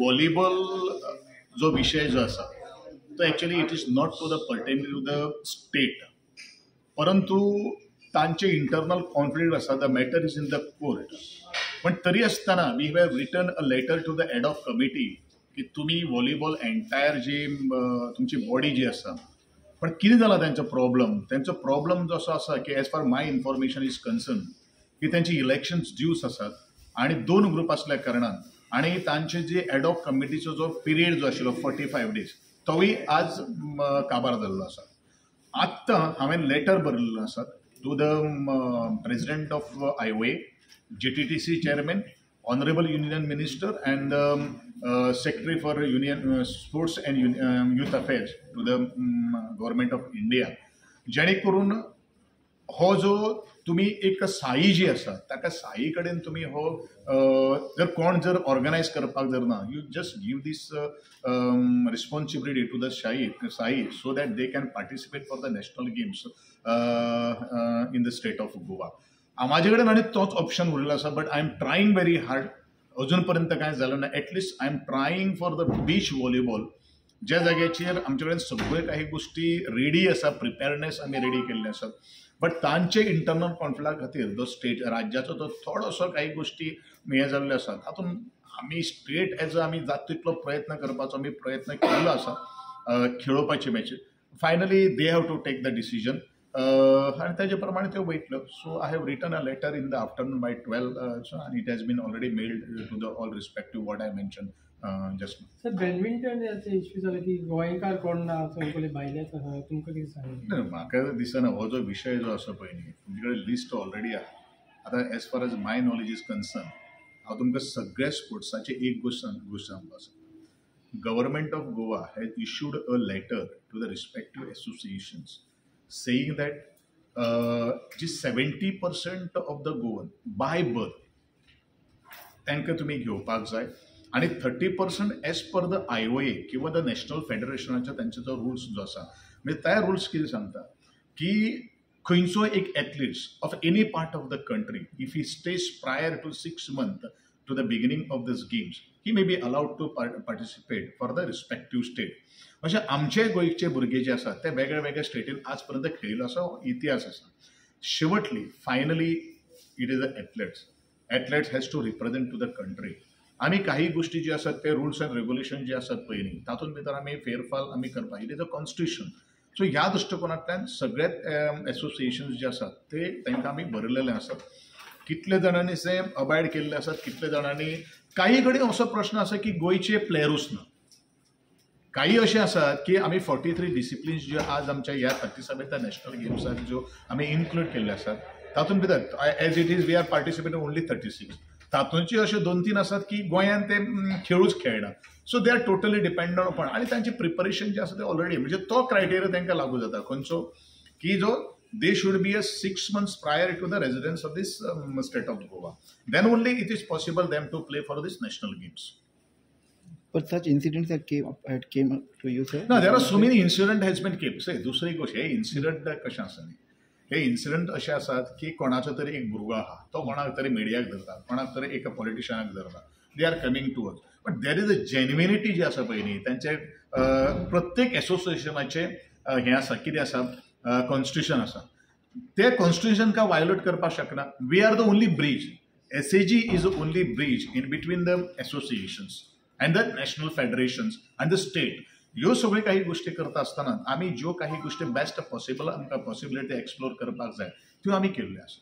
Volleyball जो विशय जो आसा तो actually it is not to the pertain to the state, परंतु तांचे इंटरनल कॉन्फ्लिक्ट आसा. The matter is in the court. पण तरी आसतना we have written a letter to the ad hoc committee की तुमी व्हॉलीबॉल एंटायर जी तुमची बॉडी जी आसा, पण कितें जाला तेंचो प्रॉब्लम, तेंचो प्रॉब्लम जो असो आसा की as far my information is concern की तेंची इलेक्शन्स ड्यूस आसात आनी दोन ग्रुप आसल्या कारणान आनी तांचे जे एडॉक कमिटीचो जो पिरियड जो आशिल्लो 45 डेज तोवूय आज काबार जाल्लो आसा. आत्तां हांवें लेटर बरयल्लो आसा to the president of IOA, GTTC chairman, honourable union minister and secretary for union sports and youth affairs to the government of India, जेणे करून हो जो तुमी एक साई जी आसा ताका साई कडेन तुमी हो जर कोण जर ऑर्गनायज करपाक जर ना, you just give this responsibility to the SAI so that they can participate for the national games in the state of Goa. म्हाजे कडेन आनी तोच ऑप्शन उरिल्लो आसा, but I am trying very hard. अजून पर्यंत कांय जालें ना. At least I am trying for the beach volleyball, ज्या जाग्याचेर आमचे कडेन सगळ्यो काही गोश्टी रेडी आसा, प्रिपेरनेस आमी रेडी केल्ले आसात, बट तांचे इंटरनल कॉन्फ्लिक्टा खातीर जो स्टेट राज्याचो तो थोडोसो काही गोश्टी हें जाल्ल्यो आसा. तातूंत आमी स्टेट एज अ आमी जाता तितलो प्रयत्न करपाचो आमी प्रयत्न केल्लो आसा खेळोवपाची मॅची. Finally they have to take the decision आनी तेजे प्रमाणे त्यो वयतल्यो. So I have written a letter in the afternoon by 12 आनी it has been already mailed to the all respective what I mention just. Sir, बॅडमिंटनाचे issue जाले की गोंयकार कोण ना, सगळे भायलेच आसा, तुमकां कितें सांग? म्हाका दिसना हो जो विशय जो आसा पळय न्ही, तुमचे कडेन लिस्ट ऑलरेडी आहा. आतां as far as my knowledge is concern, हांव तुमकां सगळ्या स्पोर्ट्साची एक गोश्ट सांगपाक आसा. Government of Goa has issued a letter to the respective associations saying that ji 70% of the Goan by birth तांकां तुमी घेवपाक जाय आनी 30% एज पर the IOA किंवा the national फेडरेशनाचो तेंचो जो रुल्स जो आसा, म्हणजे त्या रुल्स कितें सांगता की खंयचो एक athletes of any part of the country if he stays prior to 6 months to the beginning of this games, he may be allowed to participate for the respective state. अशें आमचे गोंयचे भुरगे जे आसात ते वेगळ्या वेगळ्या स्टेटीन आज पर्यंत खेळिल्लो असो इतिहास आसा. शेवटली finally it is a athletes, athletes has to represent to the country. आमी काही गोश्टी ज्यो आसात ते रुल्स अँड रेगुलेशन जे आसात पळय न्ही, तातूंत भितर आमी फेरफार आमी करपाक, it is a constitution. So ह्या दृश्टिकोनांतल्यान सगळ्यात एसोसिएशन्स जे आसात ते तांकां आमी बरयलेले आसात. कितले जाणांनी ते अबायड केल्ले आसात, कितले जाणांनी, काही कडेन असो प्रश्न आसा की गोंयचे प्लेयरूच ना. काही अशे आसात की आमी 43 डिसिप्लिन्स ज्यो आज आमच्या ह्या 37व्या नॅशनल गेम्साक ज्यो आमी इन्क्लूड केल्ले आसात तातूंत भितर as it is we are participating only 36. तातूंचे अशे 2-3 आसात की गोंयांत ते खेळूच खेळना. So they are totally dependent upon, आनी तांचें प्रिपरेशन जें आसा तें ऑलरेडी, म्हणजे तो क्रायटेरिया तांकां लागू जाता खंयचो की जो they should be a 6 months prior to the residence of this state of Goa. Then only it is possible them to play for this national games. But such incidents that came up to you, sir? No, there are so many incident has been kept. Say, दुसरी गोष्ट, हे incident कशें आसा न्ही, हे incident अशे आसात की कोणाचो तरी एक भुरगो आहा, तो कोणाक तरी मिडियाक धरता, कोणाक तरी एका पॉलिटिशनाक धरता, they are coming to us. But there is a genuinity जी आसा पळय न्ही, तांचे प्रत्येक एसोसिएशनाचे हें आसा, कितें आसा, कॉन्स्टिट्यूशन आसा, ते कॉन्स्टिट्यूशन का वायोलेट करपाक शकना. We are the only bridge, SAG is the only bridge in between the associations and the national federations and the state. ह्यो सगळ्यो काही गोश्टी करता आसतना आमी ज्यो काही गोश्टी बेस्ट पॉसिबल आमकां पॉसिबिलिटी एक्सप्लोर करपाक जाय त्यो आमी केल्ल्यो आसा.